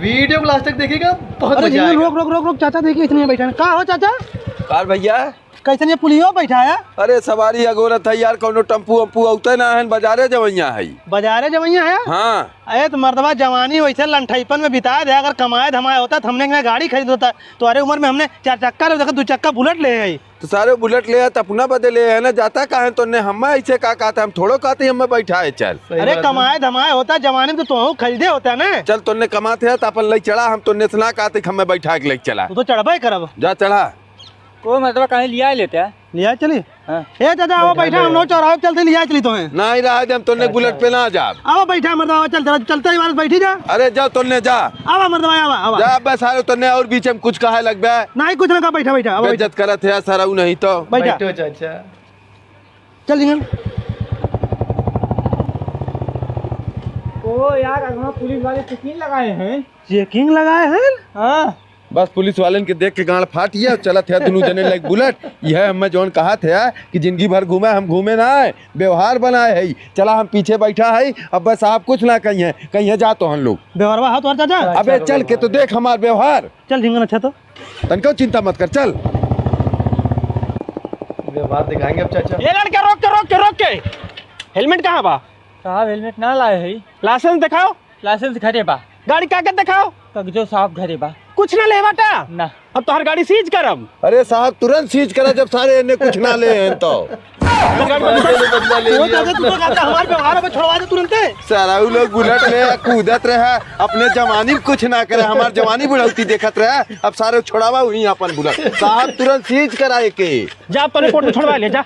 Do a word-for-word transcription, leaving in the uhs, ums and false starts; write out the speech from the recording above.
वीडियो को लास्ट तक देखिएगा, बहुत अरे मजा झिंगुर, आएगा। रोक, रोक, रोक, रोक, चाचा, देखिए, इसने बैठा है। का हो, चाचा? कार भैया? कैसन ये पुलियो बैठा है? अरे, सवारी अगोरत है यार, कौनो टेम्पू वम्पू औते ना है, बाजारे जवैया है। बाजारे जवैया है? हाँ। अरे, तो मर्दवा, जवानी वैसे लंठईपन में बिता दे, अगर कमाए धमाए होता, तो हमने एक गाड़ी खरीद होता। तोहरे उम्र में हमने चार चक्का ले, देखा, दो चक्का बुलेट ले आई। तो सारे बुलेट ले आत, अपना बदे ले है ना, जाता काहे तोन्ने? हम्मे ऐसे का कहत है, हम थोड़ो कहत ही हम्मे बैठा है, चल। सही अरे बात है। कमाए धमाए होता, जवानी में तो तोहू खरीदे होता ना। चल, तोन्ने कमात है तो अपन लई चढ़ा, हम तोन्ने से ना कहत ही हम्मे बैठा के लई चला। तू तो चढ़बे करब। जा चढ़ा। ओ, मतलब कहीं लिया लेते हैं? लिया चली? हाँ। ए चाचा, आवा बैठा बैठा, ले। हम लोग चौराहे पे चलते, लिया चली तोहे। नहीं रहा दे, हम तोन्ने अच्छा। बुलेट पे ना जाब। आवा बैठा मर्दवा, चल, चल, चलते ही वाले बैठी जा। अरे जा, तोन्ने जा। आवा मर्दवा, आवा, आवा। जा, बस सारे तोन्ने और बीच में कुछ कहे लगबे। नहीं, कुछ ना कहा, बैठा, बैठा, आवा, बैठा। बेइज्जत करत है सारा, उ नहीं तो। बैठा। बैठो चाचा। चल निकल। ओ यार, अगवा पुलिस वाले चेकिंग लगाए हैं। चेकिंग लगाए हैं? हाँ। बस पुलिस वालन के देख के गांड फाट गया, चलत है दुनू जने लाइक बुलेट। यह हमें जौन कहा थे कि जिंदगी भर घूमे, हम घूमे ना है, व्यवहार बनाए है। चला हम पीछे बैठा है, अब बस आप कुछ ना कहिए, कहिए जा तो हम लोग। व्यवहारवा हाथ और चाचा। अबे चल के तो देख हमार व्यवहार। चल झिंगन, अच्छा तो। तनको चिंता मत कर, चल। व्यवहार दिखाएंगे अब चाचा। ए लड़का, रोक के, रोक के, रोक के। हेलमेट कहाँ बा? साहब, हेलमेट ना लाए है। लाइसेंस दिखाओ। लाइसेंस घरे बा। गाड़ी कागज दिखाओ। कागजो साहब घरे बा। कुछ ना ले बाटा? ना। अब तोहर गाड़ी सीज करब। अरे साहब, तुरंत सीज करा जब सारे एने कुछ ना ले हैं तो। वो चाचा, तू तो कहता हमार व्यवहार अब छोड़वा दे तुरंते। सारा उ लोग बुलेट ले कूदत रहे, अपने जवानी में कुछ ना करे, हमार जवानी बुढ़ौती देखत रहे, अब सारे छोड़ावा हुई अपन बुलेट। साहब तुरंत सीज कराए के। जा, तोने कोर्ट में छोड़वा ले, जा।